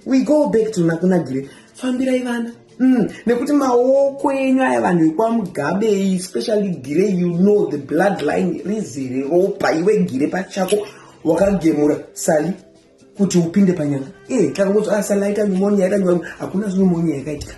We go back to nakuna Gire. Fambirai vana. Nekuti maoko enyu aya vanhu vekwaMugabe, especially Gire, you know the bloodline rizere ropa. Iwe Gire pachako wakagemura Sally kuti upinde panyanga. Takangozi Sally aita pneumonia, aita pneumonia. Hakuna pneumonia yakaitika.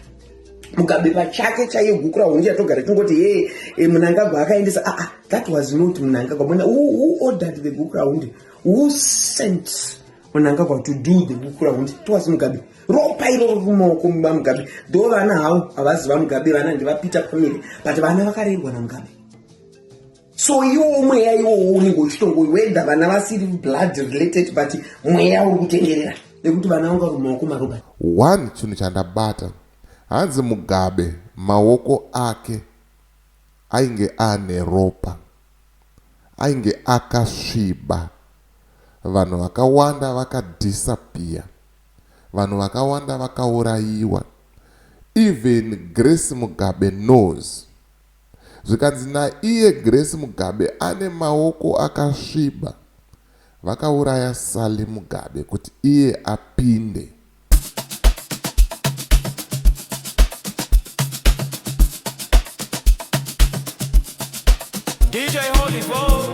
Mugabe pachake chaiye gukura hunji yatogara tingoti hey, Mnangagwa akaendesa. That was not Mnangagwa. Muna, who ordered the gukura hundi? Who sent Mnangagwa to do the gukura hundi? It was Mugabe. Ropa iroro rumaoko vaMugabe. Though vana havo havazi vaMugabe, vana ndivaPeter Pamire, but vana vakarerwa naMugabe. So iwo mweya iwowo unenge uchitongo whether vana vasiri blood related, but mweya uri kutenderera nekuti vana vanga uri mumaoko maRobert. One chinhu chandabata, hanzi Mugabe maoko ake ainge ane ropa, ainge akasviba. Vanhu vakawanda vakadisappear, vanhu vakawanda vakaurayiwa. Even Grace Mugabe knows. Zvikanzi naiye Grace Mugabe ane maoko akasviba, vakauraya Sally Mugabe kuti iye apinde. DJ Holy Bo.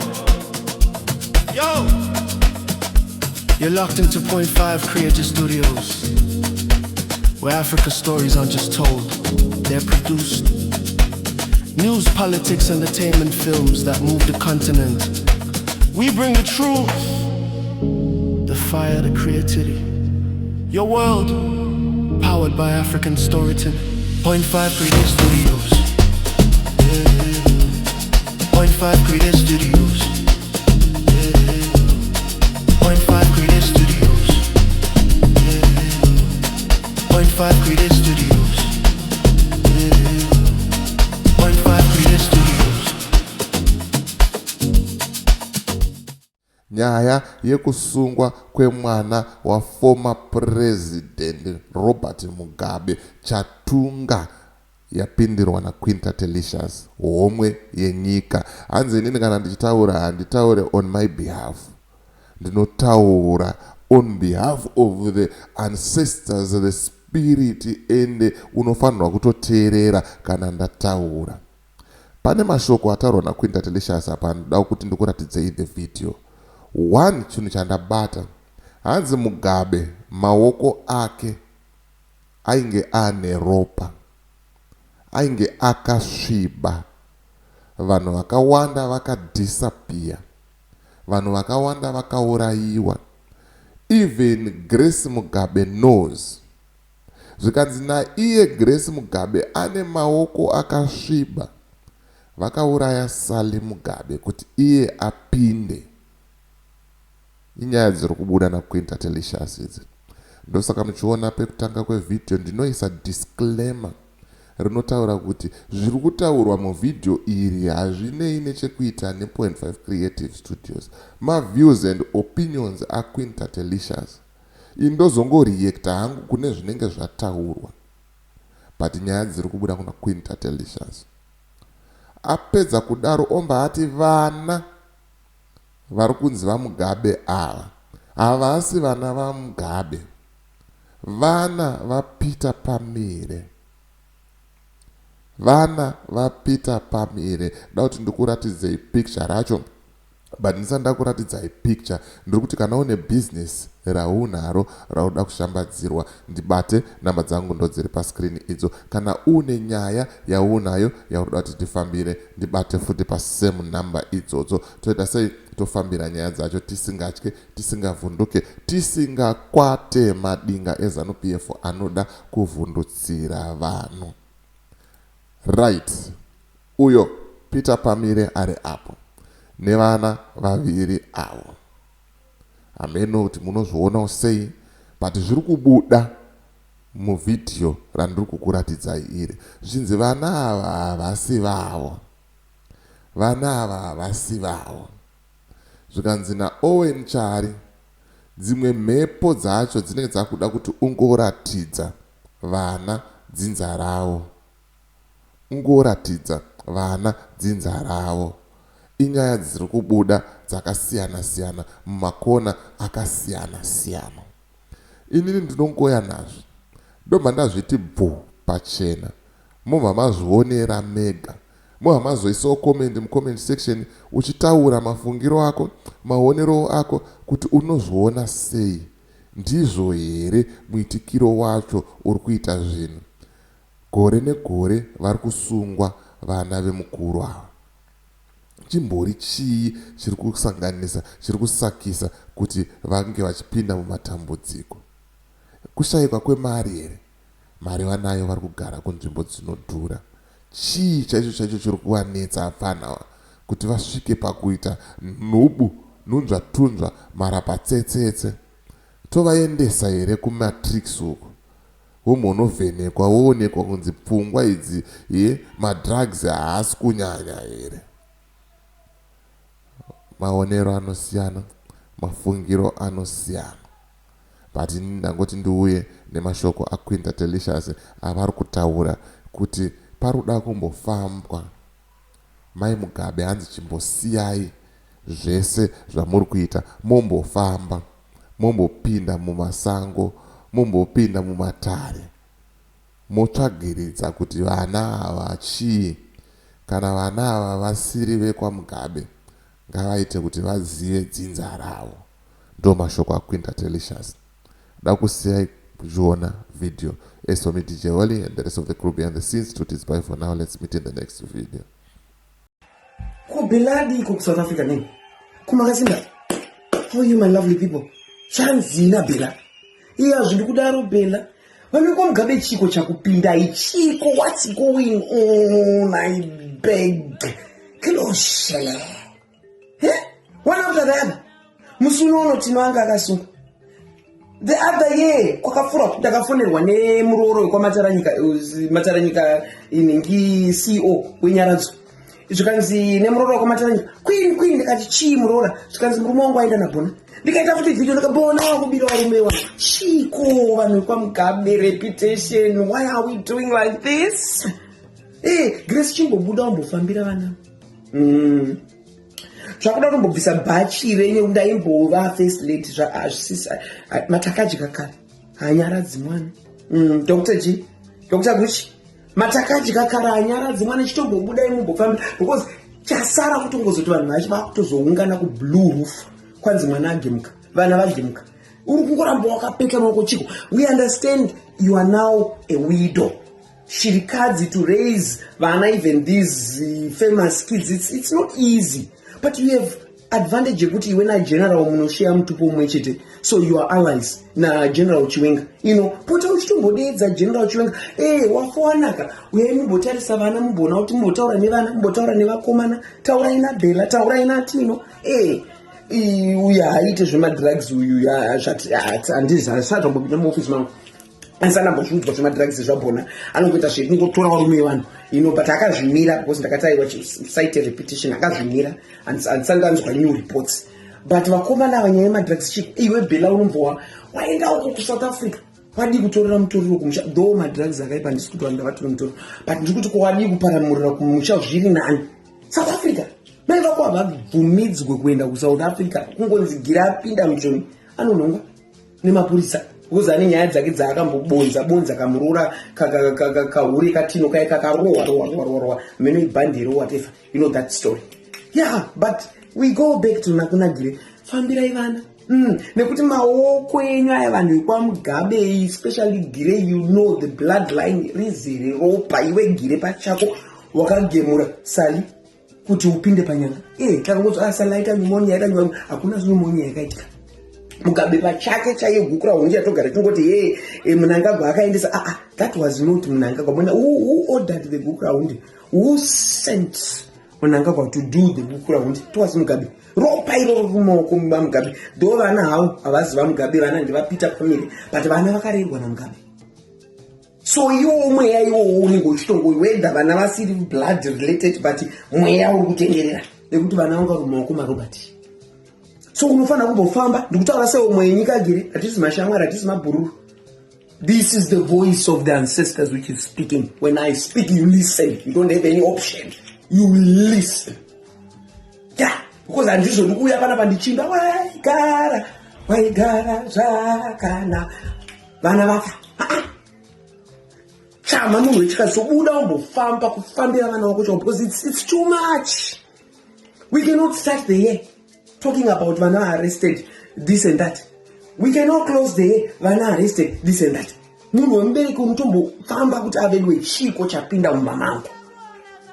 Yo! You're locked into Point 5 Creative Studios, where Africa stories aren't just told, they're produced. News, politics, entertainment, films that move the continent. We bring the truth, the fire, the creativity. Your world, powered by African storytelling. Point 5 Creative Studios. Yeah. Point 5 Creative Studios. Yeah. Point 5 Creative Studios. Yeah. Point 5 Creative Studios. Yeah. Point 5 Creative Studios. Nyaya yekusungwa kwemwana waformer President Robert Mugabe, Chatunga, yapindirwa naQueen Tatelicious, homwe yenyika. Hanzi inini kana ndichitaura handitaure on my behalf, ndinotaura on behalf of the ancestors, the spirit, ende unofanirwa kutoteerera kana ndataura. Pane mashoko ataurwa naQueen Tatelicious apa, ndoda kuti ndikuratidzei the video. One chinhu chandabata, hanzi Mugabe maoko ake ainge ane ropa, ainge akasviba. Vanhu vakawanda vakadisappear, vanhu vakawanda vakaurayiwa. Even Grace Mugabe knows. Zvikanzi naiye Grace Mugabe ane maoko akasviba, vakauraya Sally Mugabe kuti iye apinde. Inyaya dziri kubuda naQueen Tatelicious idzi. Ndosaka muchiona pekutanga kwevhidhiyo ndinoisa disclaimer rinotaura kuti zviri kutaurwa muvhidhiyo iri hazvinei nechekuita ne.5 Creative Studios, maviews and opinions aQueen Tatelicious. Ini ndozongoreacta hangu kune zvinenge zvataurwa, but nyaya dziri kubuda kuna Queen Tatelicious. Apedza kudaro omba ati vana vari kunzi vaMugabe ava havasi vana vaMugabe, vana vaPeter Pamire, vana vaPeter Pamire. Da kuti ndikuratidzei picture racho, but ndisati ndakuratidzai picture, ndiri kuti kana une business raunaro rauda kushambadzirwa, ndibate. Namba dzangu ndo dziri pascreen idzo. Kana une nyaya yaunayo yaunoda kuti tifambire, ndibate futi pasame namba idzodzo. Toita sei? Tofambira nyaya dzacho tisingatye, tisingavhunduke, tisingakwate madinga eZANU PF anoda kuvhundutsira vanhu. Right, uyo Peter Pamire ari apo nevana vaviri avo, hameno kuti munozvionawo sei, but zviri kubuda muvhidhiyo randiri kukuratidzai iri, zvichinzi vana ava havasi vavo, vana ava havasi vavo. Zvikanzi naOwen Chari, dzimwe mhepo dzacho dzinenge dzakuda kuti ungoratidza vana dzinza ravo, ungoratidza vana dzinza ravo. Inyaya dziri kubuda dzakasiyana siyana mumakona akasiyana siyana. Inini ndinongoya nazvo ndobva ndazviti bvu pachena mobva mazvionera mega mobva mazoisawo comment mucomment section uchitaura mafungiro ako maonero ako kuti unozviona sei ndizvo here muitikiro wacho uri kuita zvinhu gore negore vari kusungwa vana vemukuru ava chimbori chii chiri kusanganisa chiri kusakisa kuti vange vachipinda mumatambudziko kushayikwa kwemari here mari vanayo vari kugara kunzvimbo dzinodhura chii chaicho chaicho chiri kuvanetsa apfana kuti vasvike pakuita nhubu nhunzvatunzva marapatsetsetse tovaendesa here kumatrix uku womonovhenekwa woonekwa kunzi pfungwa idzi ye madrugs haasi kunyanya here maonero anosiyana mafungiro anosiyana but ini ndangoti ndiuye nemashoko aQueen Tatelicious avari kutaura kuti paruda kumbofambwa mai Mugabe hanzi chimbosiyai zvese zvamuri kuita mombofamba mombopinda mumasango mombopinda mumatare motsvagiridza kuti vana ava chii kana vana ava vasiri vekwaMugabe ngavaite kuti vazive dzinza ravo ndo mashoko aQueen Tatelicious da kusiyai kuchiona video as for me DJ Holly and the rest of the crew behind the scenes to is bye for now let's meet in the next video Kubeladi iko kuSouth Africa nei kumakasimba how are you my lovely people chanzina Bella iye hazvindi kudaro Bella vanhu kwaMugabe chiko chakupindai chiko what's going on I beg closele one after the other musi unono Tino anga akasungwa the other year kwakapfuura ndakafonerwa nemurooro wekwaMataranyika Mataranyika inhingi CEO weNyaradzo zvikanzi nemuroora wekwaMataranyika queen queen ndikati chii muroora zvikanzi murume wangu aenda nabhona ndikaita futi video ndikabona wakubira varume wangu chiko vanhu vekwaMugabe reputation why are we doing like this e Grace chimbobuda wambofambira vana Zvakuda kumbobvisa bhachi renyu ndaimbova first lady zvazvisisi matakadya kare hanyaradzi mwana Dr G Dr Guchi matakadya kare hanyaradzi mwana chitombobudai mumbofambira because chasara kutongozoti vanhu vacho vakutozoungana kublue roof kwanzi mwana agemuka vana vagemuka uri kungoramba wakapeta maoko chiko we understand you are now a widow shirikadzi to raise vana even these famous kids it's not easy but you have advantage yekuti iwe nageneral munosheya mutupo mumwe chete so you are allies naGeneral Chiwenga ino pota uchitombodedza General Chiwenga e wafa wanaka uyai mumbotarisa vana mumboona kuti mumbotaura nevana mumbotaura nevakomana taurai naBella taurai naTino e uyu haaite zvemadrugs uyu handizi asati ambopinda muofisi mangu asana ambozviudzwa zvemadrugs zvabhona anongoita zvekungotora varume vevanhu ino but akazvimira because ndakataiwa site repetition akazvimira handisati ndanzwa new reports but vakomana ava nyaya yemadrugs chiko iwe Bella unombowa waenda uko kuSouth Africa wadii kutorera mutoriro kumusha though madrugs akaipa handisi kuti vanhu ndavatore mutoriro but ndiri kuti kowadii kuparamurira kumusha zviri nani South Africa mai vako havabvumidzwe kuenda kuSouth Africa kungonzi gira apinda muchoni anonhongwa nemapurisa because ane nyaya dzake dzaakambobonza bonza kamuroora kahure katino kai kakarohwa rohwa rohwa rohwa rohwa meno ibhandero whatever you know that story yeah but we go back to nakunagire fambirai vana Nekuti maoko enyu aya vanhu vekwaMugabe especially Gire you know the bloodline rizere ropa iwe Gire pachako wakagemura Sali kuti upinde panyanga e takangozi ah, Sali aita pneumonia aita pneumonia hakuna pneumonia yakaitika Mugabe pachake chaiye Gukurahundi yatogara tingoti ye e, Mnangagwa akaendesa ah, ah, that was not Mnangagwa Muna, who ordered the Gukurahundi who sent Mnangagwa to do the Gukurahundi it was Mugabe ropa iroro rumaoko vaMugabe though vana havo havazi vaMugabe vana ndevaPeter family but vana vakarerwa naMugabe so iwowo mweya iwowo unenge uchitongo whether vana vasiri blood related but mweya uri kutenderera nekuti vana vanga uri mumaoko maRobert so unofanira kumbofamba ndikutaura seomwe yenyika gire hatisi mashamwari hatisi mabhururu this is the voice of the ancestors which is speaking when I speak you listen you don't have any option you listen yeah because handizodi kuuya panapa ndichimba waigara waigara zvakana Vana vafa. Chama munhu wechikadzi, sobuda umbofamba kufambira vana vako chavo, because it's too much. We cannot start the year talking about vana arrested, this and that. We cannot close the year, vana arrested, this and that. Munhu wemubereki unotombofamba kuti avedwe, chiko chapinda mumba mangu?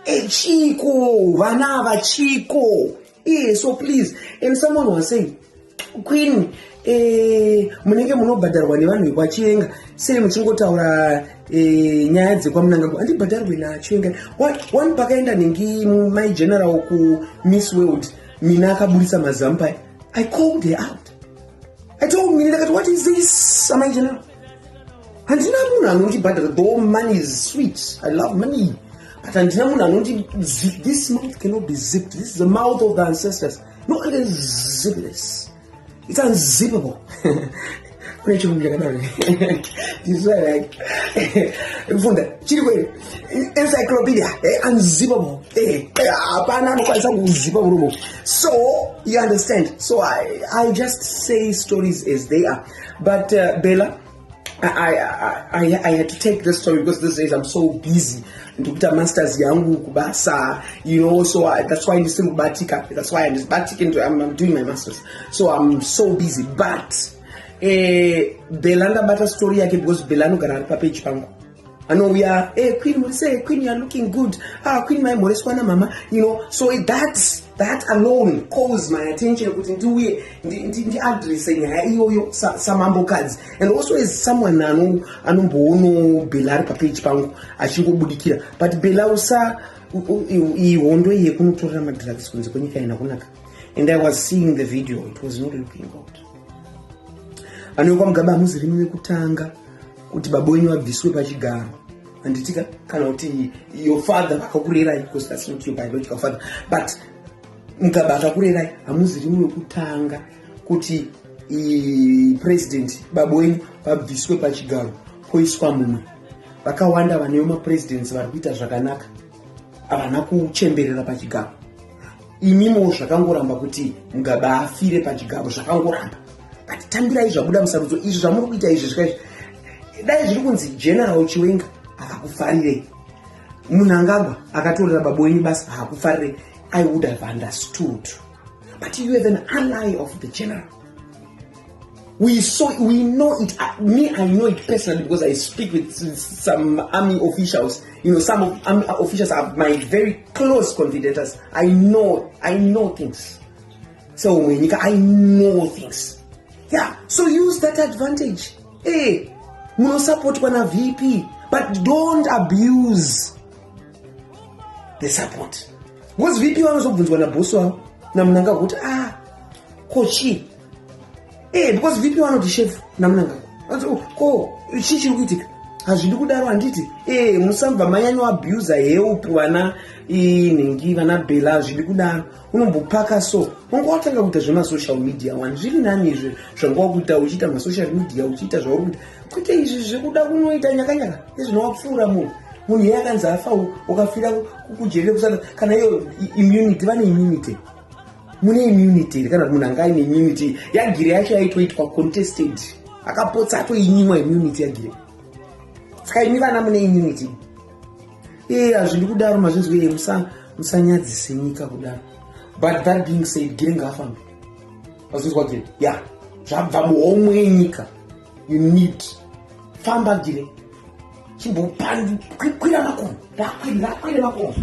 Echiko vana ava, chiko? So please. And someone was saying, "Queen, munenge munobhadharwa nevanhu vekwaChiwenga, sei muchingotaura nyaya dzekwaMnangagwa?" Handibhadharwe naChiwenga. One pakaenda nhingi my general kuMiss World, Mina akaburitsa mazampai. I called her out. I told Mina, ndakati, "What is this, amai general? Handina munhu anondibhadhara. Though money is sweet, I love money, but handina munhu anondi this mouth cannot be zipped. This is the mouth of the ancestors. No one can zip this. It's unzippable." Kune chirungu chakadaro like kufunda chiri kweri encyclopedia, unzippable. Hapana anokwanisa kuzipa muromo. So you understand? So I just say stories as they are. But Bella, I had to take this story because these days I'm so busy. Ndikuita masters yangu kubasa, so that's why ndisiri kubatika. That's why handibatiki. I'm doing my masters, so I'm so busy. But Bella, ndabata story yake because Bella anogara ari papage pangu, anouya, "Hey, Queen, muri sei? Queen, you are looking good. Ah, Queen, maimhoreswa namama." So that alone calls my attention kuti ndiuye ndiadrese nyaya iyoyo samambokadzi and also as someone anomboono Bella ari papage pangu achingobudikira. But Bella, usa ihondo iyi yekunotorera madrugs kunze kwenyika ina kunaka. And I was seeing the video, it was not looking good. Vanhu Mugabe, hamuzirimi vekutanga kuti baba wenyu vabviswe pachigaro, handitika? Kana kuti your father vakakurerai, because that's not your biological father, but Mugabe akakurerai. Hamuzirimi wekutanga kuti president baba wenyu vabviswe pachigaro poiswa mumwe. Vakawanda vanewo mapresidents vari kuita zvakanaka, havana kuchemberera pachigaro. Imimo zvakangoramba kuti Mugabe afire pachigaro, zvakangoramba. But tambirai zvabuda musarudzo. Izvi zvamuri kuita izvi zvikaizvi, dai zviri kunzi General Chiwenga akakufarirei, Mnangagwa akatorera baba wenyu basa haakufarirei, I would have understood. But you have an ally of the general. We saw, we know it. Me, I know it personally because I speak with some army officials. Some of army officials are my very close confidants. I know things. So mwenyika, I know things, yeah. So use that advantage. Hey, munosupportwa naVP, but don't abuse the support, because VP vanozobvunzwa nabhosi wavo naMnangagwa kuti, "Ah, kochi?" Because VP vanoti chef naMnangagwa. Oh, ko chii chiri kuitika? Hazvidi kudaro, handiti? Musabva manyanyoabusa help vana nhingi, vana Bhela. Hazvidi kudaro. Unombopaka so wanga watanga kuita zvemasocial media one, zviri nani izvi zvanga wakuita uchiita masocial media, uchiita zvauri kuita, kwete izvi zvekuda kunoita nyakanyaka ezvinowapfuura munhu. Munhu iye akanzi afa, ukafira kujeri kusana kana iyo immunity. Vane immunity, mune immunity here? Kana kuti munhu anga aine immunity yaGire yacho yaitoitwa contested, akapotsa atoinyimwa immunity yaGire. Saka imi vana mune immunity? Ee, hazvidi kudaro, mazvinzwi? Musanyadzise nyika kudaro. But that being said, Gire ngaafambe, mazvinzwa? Gire ya zvabva muhomwe yenyika. You need famba, Gire, chimbokwira makomo, ngakwire makomo.